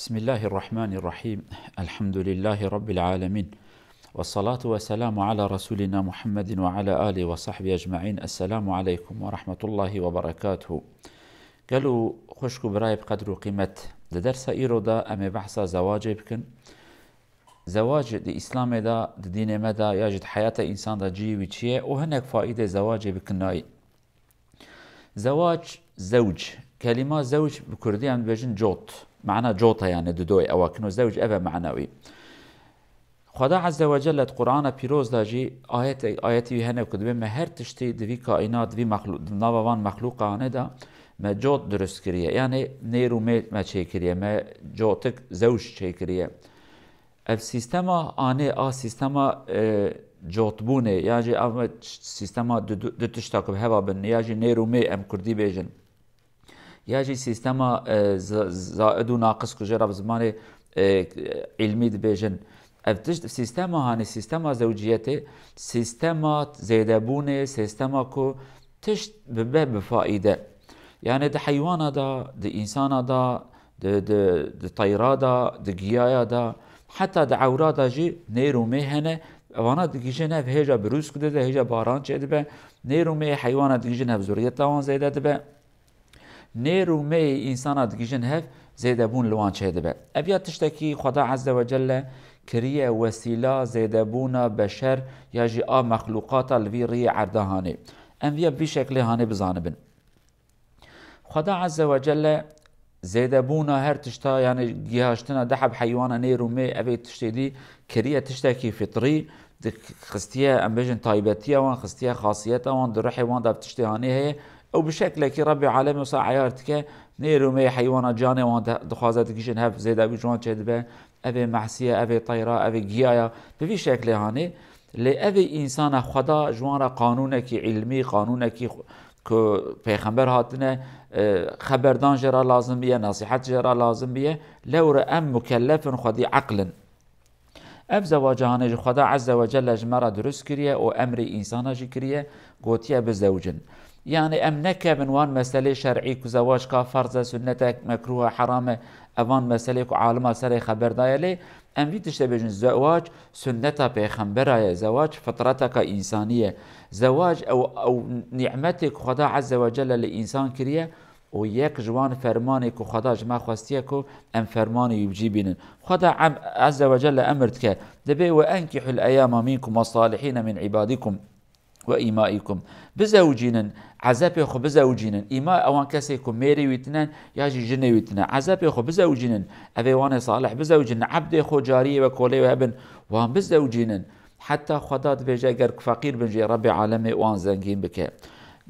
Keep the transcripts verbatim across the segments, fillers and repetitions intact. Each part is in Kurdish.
بسم الله الرحمن الرحيم. الحمد لله رب العالمين. والصلاة والسلام على رسولنا محمد وعلى آله وصحبه أجمعين. السلام عليكم ورحمة الله وبركاته. Gelo xwişk û birayê bi qedr û qîmet, di dersa îro de em ê behsa zewacê bikin. Zewac di Îslamê de, di dînê me de ya jî di heyata însan de cihê wî çi ye û hinek faîdê zewacê bikin nayî. Zewac, zewc. Kelîma zewc bi kurdî em dibêjin cot. Mana cot e, yani didoy ewa kino zewc ev e mana wî. Xweda Azze ve Celle di Qur'ana Pîroz de jî ayet, ayetî wî hene ku dibê me her tiştî di vî kaînat, di vî mexlû-, di nava van mexlûqanê de me cot dirust kiriye. Yani nêr û mê me çêkiriye, me cotik zewc çêkiriye. Ev sîstema anê a sîstema, e, cotbûnê, ya jî ev sîstema du, du, du tişta ku bi heva bin, ya jî nêr û mê em kurdî bêjin, ya jî sîstema, e, z-, zaid û naqis ku jê re bi zimanê, e, îlmî dibêjin. Ev tişt sîstema hanê, sîstema zewciyetê, sîstema zêdebûnê, sîstema ku tişt bibe bi faîde. Yani di heywana de, di însana de, di, di, di teyra de, di giyaya de, heta di ewra de jî nêr û mê hene. Evana digihîjin hev hêja birûsk dide, hêja baran çêdibe. Nêr û mê heywana digihîjin hev zuriyeta wan zêde dibe. Nêr û mê însana digihîjin hev zêdebûn li wan çêdibe. Ev ya tiştekî Xweda Azze ve Celle kiriye wesîla zêdebûna beşer ya jî a mexlûqata li vî riyê erda hanê. Em viya bi vî şeklê hanê bizanibin. Xweda Azze ve Celle zêdebûna her tişta, yani gihaştina du heb heywana nêr û mê, evê tiştê dî kiriye tiştekî fitrî, di xistiye, em bêjin, taybetiya wan, xistiye xasiyeta wan, di ruhê wan de tiştê hanê heye. Ew bi şeklekî Rebbê Alemê wisa eyar dike, nêr û mê heywana canê wan de-, dixwaze digihîjin hev zêdebû ji wan çêdibe. Evê mehsiye, evê teyra, evê giyaya, bi vî şeklê hanê. Lê evê însana Xweda ji wan re qanûnekî îlmî, qanûnekî ku pêxember hatine, e, xeberdan jê re lazim biye, nesîhet jê re lazim biye, lewre em mukellef in, xwedî eql in. Ev zewaca hanê jî Xweda Azze ve Celle ji me re dirust kiriye û emrê însana jî kiriye, gotiye bizewcin. Yani em nekevin wan meselê şer'î ku zewac ka ferz e, sunnet e, mekrûh e, heram e, evan meselê ku alima serê xeber daye lê Em vî tiştê bêjin, zewac sunneta pêxembera ye, zewac fitreteka însanî ye. Zewac ew, ew nîmetê ku Xweda Azze ve Celle li însan kiriye û yek ji wan fermanê ku Xweda ji me xwestiye ku em fermanê wî bi cî bînin. Xweda em, Azze ve Celle emir dike, dibê, "Ve enkihul eyama minkum ve salihîne min ibadikum." Ve îmaikum. Bizewicînin, ezepê xwe bizewicînin. Îma ewan kesê ku mêrê wî tine ya jî jinê wî tine. Ezepê xwe bizewicînin. Evê wanê salih bizewicînin. Ebdê xwe, cariyê we, kolê we hebin. Wan bizewicînin. Heta Xweda dibêje, eger ku feqîr bin jî Rebbê alemê wan zengîn bike.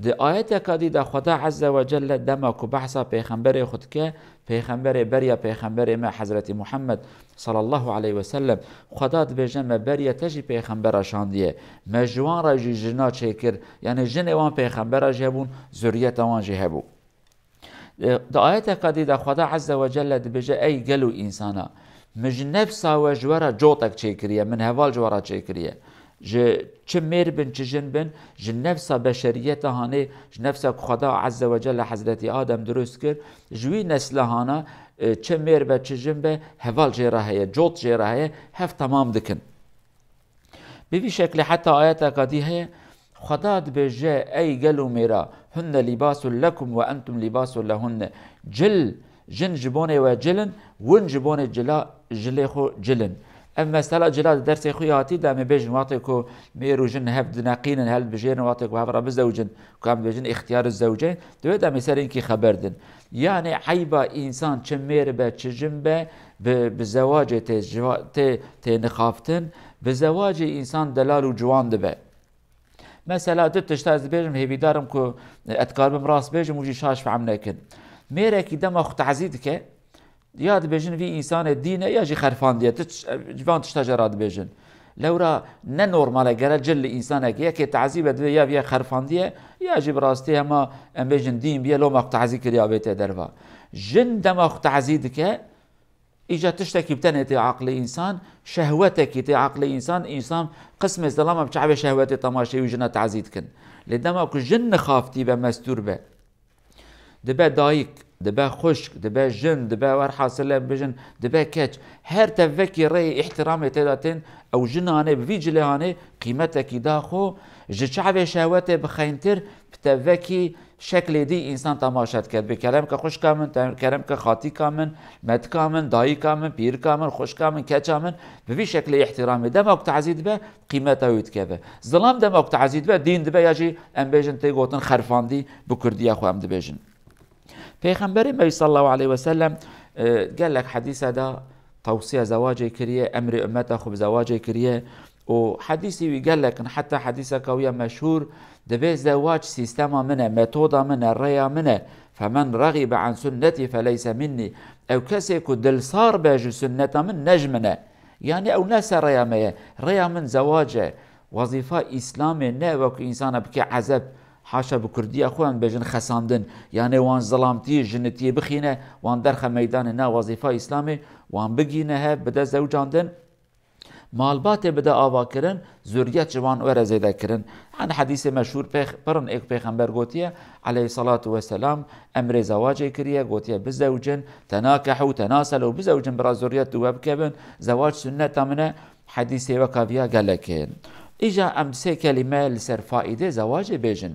Di ayeteka dî de Xweda Azze ve Celle dema ku behsa pêxemberê xwe dike, Pêxemberê beriya pêxemberê me Hezretî Muhammed sallallahu aleyhi ve sellem, Xweda dibêje me beriya te jî pêxembera şandiye. Me ji wan re jî jina çêkir. Yani jinê wan pêxembera jî hebûn, zuriyeta wan jî hebû. E, di ayeteka dî de Xweda Azze ve Celle dibêje, ey gelo însana, min ji nefsa we ji we re cotek çêkiriye, min heval ji we re çêkiriye. Ji çi mêr bin, çi jin bin, ji nefsa beşeriyeta hanê, ji nefsa ku Xweda Azze ve Celle Hezretî Adem dirust kir, ji wî nesla hana, e, çi mêr be, çi jin be, heval jê re heye, cot jê re heye, hev temam dikin. Bi vî şeklê heta ayeteka dî heye, Xweda dibêje, ey gelo mêra, hunne lîbasun lekum ve entum lîbasun lehunne. Cil, jin ji bonê we cil in, win ji bonê cila, jilê xwe cil in. Ev mesela cila di dersê xwe ya hatî de em ê bêjin, wextê ku mêr û jin hev dineqînin, hev dibijêrin, wextê ku hev re bizewicin, ku em dibêjin îxtiyar zewceyn, di wê de em ê ser înkî xeber din. Yani eyba însan çi mêr be, çi jin be, bi, bi zewacê tê, jiwa-, tê, tê nixaftin, bi zewacê însan delal û ciwan dibe. Mesela du tişta ez dibêjim, hêvîdar im ku ez dikarim rast bêjim û jî şaş fehm nekin. Mêrekî dema xwe tazî dike, ya dibêjin vî însanê dîn e ya jî xerfandiye. Tu ç-, ji van tişta jê re dibêjin. Lewra ne normal e, gere cil li însanekî. Yekê tazî be divê ya viya xerfandiye ya jî bi rastî hema em bêjin dîn biye, loma xwe tazî kiriye avête derva. Jin dema xwe tazî dike, Îca tiştekî bi tenê tê aqilê însan, şehwetekî tê aqilê însan, însan qismê zelama bi çavê şehwetê temaşê wî jina tazî dikin. Lê dema ku jin nixaftî be, mestûr be, dibe dayik, dibe xwişk, dibe jin, dibe werhasil em bêjin, dibe keç. Her tevekî rêyê îhtîramê tê de tên, ew jinanê bi vî cilêhanê qîmetekî da xwe, ji çavê şehwetê bi xeyntir, bi tevekî şeklê dî însan temaşe dike. Dibê kerem ke xwişka min, te-, kerem ke xatîka min, metika min, dayika min, pîrika min, xwişka min, keça min, bi vî şeklê îhtîramê. Dema ku tazî dibe, qîmeta wî dikeve. Zilam dema ku tazî dibe, dîn dibe ya jî em bêjin tê gotin xerfandî, bi kurdiya xwe em dibêjin. Pêxemberê me sallallahu aleyhi ve sellem, e, gelek hedîse de tewsiya zewacê kiriye, emrê ummeta xwe bi zewacê kiriye û hedîsê wî gelek in, heta hedîseka wî ya meşhûr, dibê zewac sîstema min e, metoda min e, rêya min e. Femen ragîbe an sunnetî feleyse minnî. Ew kesê ku dilsar be ji sunneta min, ne ji min e. Yanî ew ne ser rêya me ye. Rêya min zewac e. Wezîfa Îslamê ne wekî însana bike ezeb, haşa bi kurdiya xwe em bêjin xesandin. Yanî wan zilamtiyê, jinitiyê bixîne, wan derxe meydanê. Na, wezîfa Îslamê wan bigîne hev, bide zewcandin, malbatê bide avakirin, zuriyet ji wan were zêdekirin. An hedîsê meşhûr pêx-, pir in ê ku Pêxember gotiye, aleyhissalatu vesselam, emrê zewacê kiriye, gotiye, bizewcin, tenakehû, tenaselo, bizewcin, bira zuriyet di we bikevin, zewac sunneta min e, hedîsê weka viya gelek heye. Îja em sê kelîme li ser faîdê zewacê bêjin.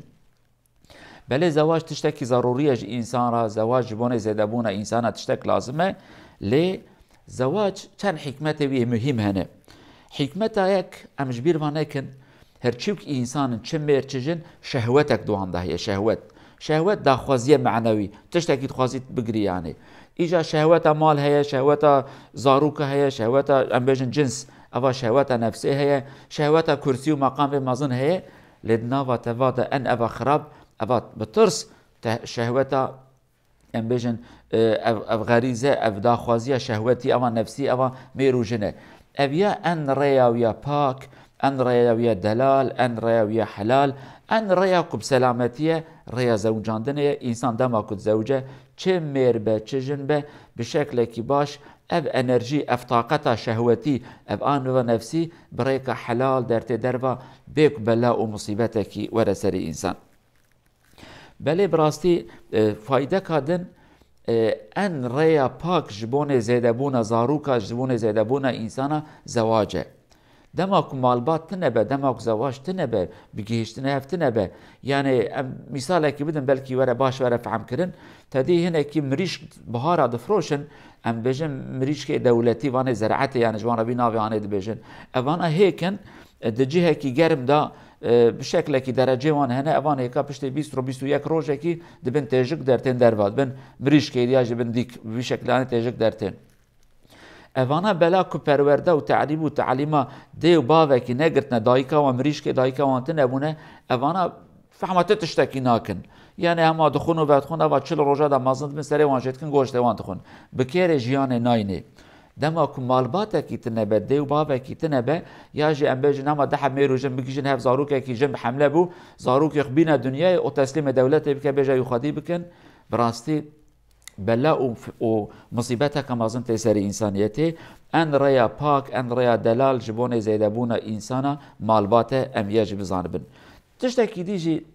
Belê zewac tiştekî zerûrî ye ji însan re, zewac ji bonê zêdebûna însana tiştek lazim e, lê zewac çend hikmetê wî yê muhîm hene. Hikmeta yek, em ji bîr va nekin, her çi wek însan in, çi mêr çi jin, şehwetek di wan de heye, şehwet. Şehwet daxwaziye manewî, tiştekî dixwazî bigirî yanî. Îja şehweta mal heye, şehweta zarûka heye, şehweta, em bêjin, cins, eva şehweta nefsê heye, şehweta kursî û meqamê mezin heye, lê di nava te va de en eva xirab, eva bi tirs te şehweta, em bêjin, e, ev, ev xerîze, ev daxwaziya şehwetî, eva nefsî, eva mêr û jin e. Ev ya en rêya wî ya pak, en rêya wî ya delal, en rêya wî ya helal, en rêya ku bi selametî ye, rêya zewcandinê ye. Însan dema ku dizewce, çi mêr be, çi jin be, bi şeklekî baş, ev enerjî, ev taqeta şehwetî, ev anova nefsî bi rêka helal dertê derva, bê ku bela û musîbetekî were serê însan. Belê bi rastî, e, faydeka din, e, en rêya pak ji bonê zêdebûna zarûka, ji bonê zêdebûna însana zewac e. Dema ku malbat tine be, dema ku zewac tine be, bi gihiştinê hev tine be. Yanî em mîsalekî bidin, belkî were baş were fehmkirin. Te dî hinekî mirîşk bihara difroşin, em bêjin mirîşkê dewletî, vanê zeraetê, yanî ji wan re vî navê anê dibêjin. Evana hêk in, e, di cihekî germ de, e, bi şeklekî derecê wan hene, evan hêka piştê bîst ro, bîst û yek rojekî dibin têjik dertên derva, dibin mirîşkê ya jî bin dîk, bi vî şeklanê têjik dertên. Evana bela ku perwerde û terîb û talîma dê û bavekî negirtine, dayika wan mirîşkê, dayika wan tine bûne, evana fehma ti tiştekî nakin. Yanî hema dixwin û vedixwin, eva çil roja de mezin dibin, serê wan jê dikin, goştê wan dixwin. Bi kêrê jiyanê nayînê. Dema ku malbatekî tine be, dê û bavekî tine be, ya jî em bêjin hema deh heb mêr û jin bigihîjin hev, zarokekî jin bi hemle bû, zarokê xwe bîne dinyayê û teslîmê dewletê bike, bêje wî xwedî bikin, bi rastî bela û f-, û musîbeteke mezin tê serê însaniyetê. En rêya pak, en rêya delal ji bonê zêdebûna însana malbat e, em vê jî bizanibin. Tiştekî dî jî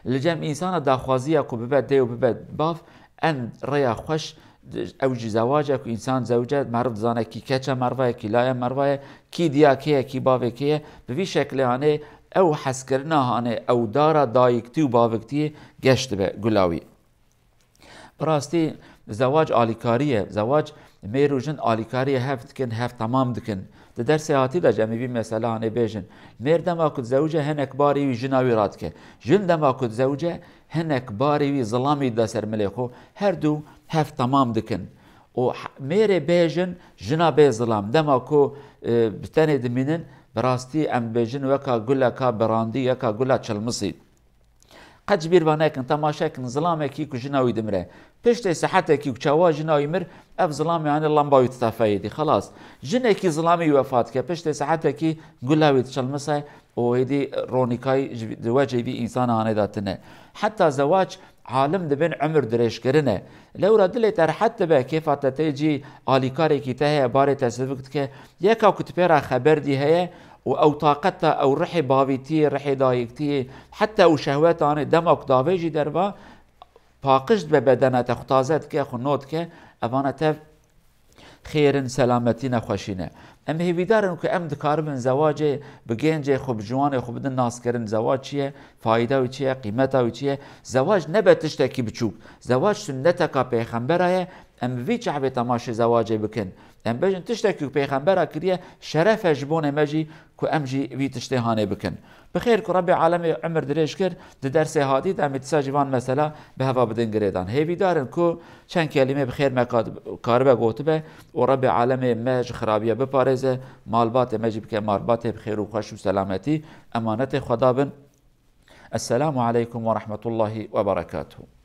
li cem însana daxwaziya ku bibe dê û bibe bav, en rêya xweş, ew jî zewac e ku însan zewce, meriv dizane kî keça merva ye, kî laya merva ye, kî diya kê ye, kî bavê kê ye. Bi vî şeklê hanê ew hezkirina hanê, ew dara dayiktî û baviktiyê geş dibe gula wî. Bi rastî zewac alîkarî ye. Zewac, mêr û jin alîkariyê hev dikin, hev temam dikin. Di dersê hatî de jî em ê vî mesele hanê bêjin. Mêr dema ku dizewice, hinek barê wî jina wî radike. Jin dema ku dizewice, hinek barê wî zilamî dide ser milê xwe. Her du hev temam dikin. Û h-, mêrê bê jin, jina bê zilam, dema ku, e, bi tenê dimînin, bi rastî em bêjin weka guleka birandî, weka gula çilmisî. Qet ji bîr ve nekin, temaşe kin, zilamekî ku jina wî dimire. Piştê saetekî ku çawa jina wî mir, ev zilamê hanê lamba wî dite feyê dî. Xelas. Jinekî zilamê wî wefat dike. Piştê saetekî gula wî diçilmise û hêdî ronîkayî ji vî, di wecê vî însana hanê de tine. Heta zewac alim dibin umir dirêjkirin e. Lewra dilê te rehet dibe, kêfa te tê cî, alîkarekî te heye, barê te sivik dike. Yeka ku tu pê re xeber dî heye, û ew taqeta, ew rihê bavîtiyê, rihê dayiktiyê, heta ew şehwetanê dema ku davêjî derva, paqij dibe bedena te, xwe taze dike, xwe nû dike, evana tev xêr in, selametî, nexweşî ne. Em hêvîdar in ku em dikaribin zewacê bi gencê xwe, bi ciwanê xwe bidin naskirin, zewac çi ye, fayda wî çi ye, qîmeta wî çi ye. Zewac nebe tiştekî biçûk. Zewac sunneteka pêxembera ye. Em bi vî çavê temaşê zewacê bikin. Em bêjin tiştekî ku pêxembera kiriye, şeref e ji bonê me jî ku em jî vî tiştê hanê bikin. Bi xêr ku Rebbê alemê emir dirêj kir, di dersê hadî de em ê dîsa jî van mesela bi heva bidin girêdan. Hêvîdar in ku çend kelîme bi xêr me ka-, karibe gotibe û Rebbê alemê me ji xirabiye biparêze, malbatê me jî bike malbatê bi xêr û xweş û selametî. Emanetê Xweda bin. Esselamu aleykum ve rahmetullahi ve berekatuhu.